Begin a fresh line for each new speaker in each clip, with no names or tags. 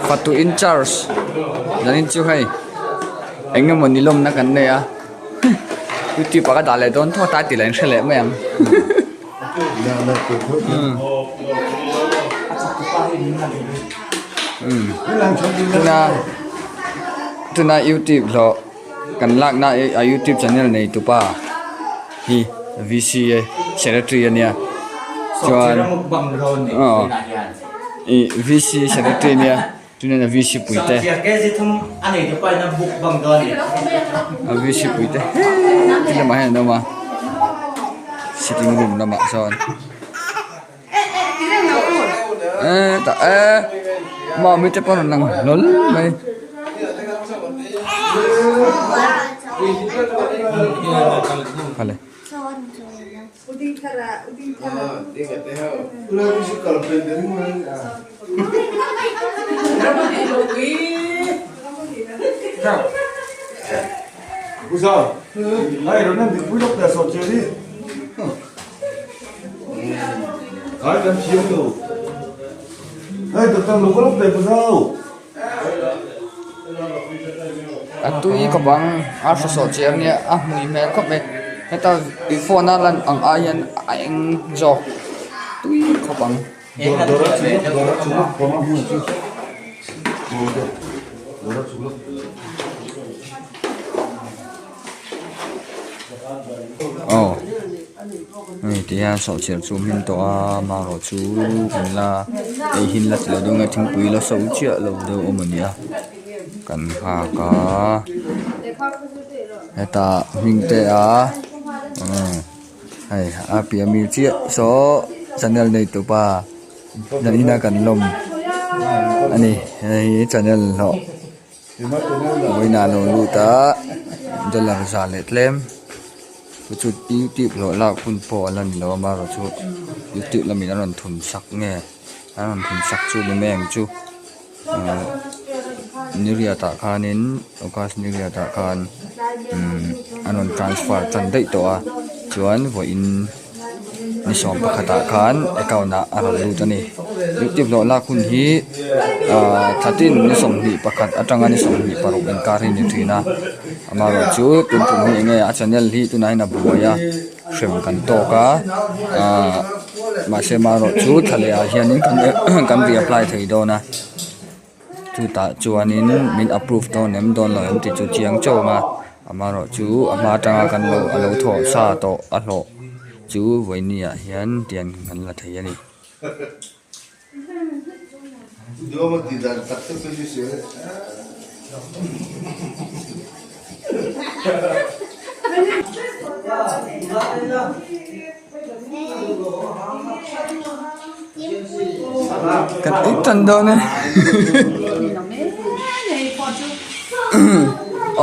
Fatu in charge zanin chu hei eng emaw ni lawmna kan nei a youtube ah ka dah leh dawn tho ta tih lah in hre leh mai ang tuna tuna youtube hlawh kan lakna a youtube channel nei tupa hi vca secretary ania chuan aw ih vc secretary ania chuan a vc pui te a vc pui te heti lamah hian an awm a sitting room lamah sawn eh tah eh mami te pawh a rawn lang hlawl mai. A tui khawp ang a hre sawh chiang nia a hmui hmel khawp mai heta i phone a lan ang ai hian a eng zawk tui khawp ang. Aw hei ti hian sawhchiar chu a hmin tawh a marawh chu kan la ei hin la ti lo deuh nge thingpui la so chiah lo deuh awm a ni a kan nghak a hetah hming te a hei a piah ami chiah saw channel nei tupa zanin a kan lawm a ni hei hi channel hlawh. Vawiinah a lo lut a dollar za leh tlem chu chu youtube hlawh lak hun pawh a la ni lo a amaherawhchu youtube lamin a rawn thun sak nge a rawn thun sak chu ni mai ang chu ahh ni riat ah khanin august ni riat ah khan umm a rawn transfer tan daih tawh a chuan vawiin. Ni sawm pakhatah khan account ah a rawn lut a ni youtube hlawh lak hun hi ahh thla tin ni 21 atanga ni 26 inkar hi a ni thin a amaherawhchu tun tum hi enge a channel hi tunah hian a buai a hrem kan tawk a ahh mahse amaherawhchu thla leh ah hianin kan re apply thei dawn a chutah chuanin min approve dawn em dawn lo em tih chu chiang chauh ang a amaherawhchu a hma atanga kan lo a lo thawh sa tawh a hlawh chu vawiini ah hian tiang kan la thei a ni. Kan ei tan dawn e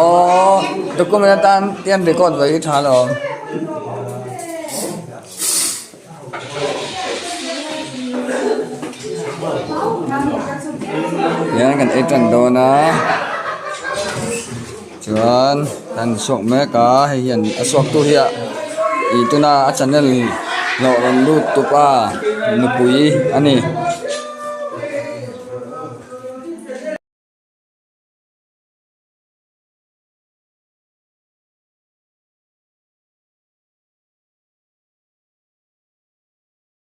aww document atan tian record ve hi tha alawm. Tihian kan ei tan dawn a chuan an suak mek a hei hian a suak tu hi ih tuna a channel hlawh rawn lut tupa nupui a ni.